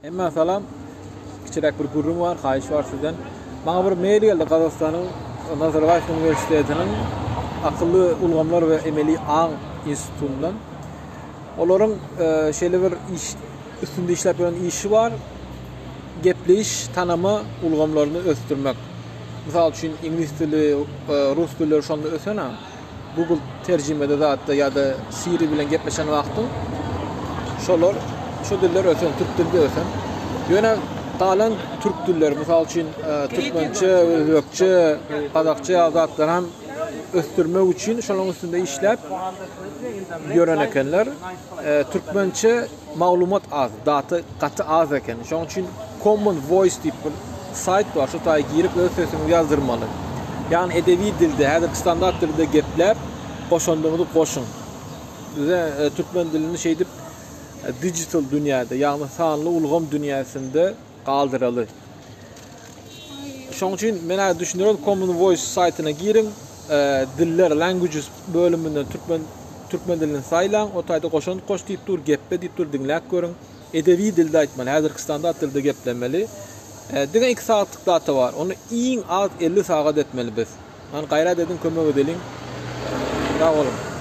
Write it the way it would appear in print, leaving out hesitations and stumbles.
Hemmä salam. Kiçiräk bir gürrüň bar, haýyş bar sizden. Maňa bir mail geldi Gazagystanyň Nazarbaýew uniwersitetiniň akylly ulgamlar we emeli aň institutyndan. Olaryň e, şeýle bir iş üstünde işläp ýören işi bar. Gepleýiş tanama ulgamlaryny ösdürmek. Mysal üçin iňlis dili, e, rus dilleri şonda ösen ha. Google terjimede zatda ýa-da Siri bilen gepleşen wagtyň şolar şu diller ösen, türk dilde ösen. Ýöne galan türk dilleri, mysal üçin e, türkmençe, özbekçe, gazakça ýaly zatlary hem ösdürmek üçin şolaryň üstünde işläp ýören ekenler. E, türkmençe Maglumat az, data gaty az eken. Şonuň üçin Common Voice diýip bir saýt bar. Şo taýa girip öz sesiňizi ýazdyrmaly. Ýagny edebi dilde, häzirki standart dilde gepläp, goşandyňyzy goşuň. Bize e, türkmen dilini şeýdip e, digital dünýäde, ýagny sanly ulgam dünýäsinde galdyraly. Şonuň üçin men häzir düşündirerin Common Voice saýtyna giriň, e, diller languages bölüminden türkmen türkmen dilini saýlaň, o taýda goşant goş diýip dur, geple diýip dur, diňläp görüň. Edebi dilde aýtmaly, häzirki standart dilde geplemeli. E, diňe 2 sagatlyk data bar. Ony iň az 50 sagat etmeli biz. Ýani gaýrat ediň, kömek edeliň. Sag boluň.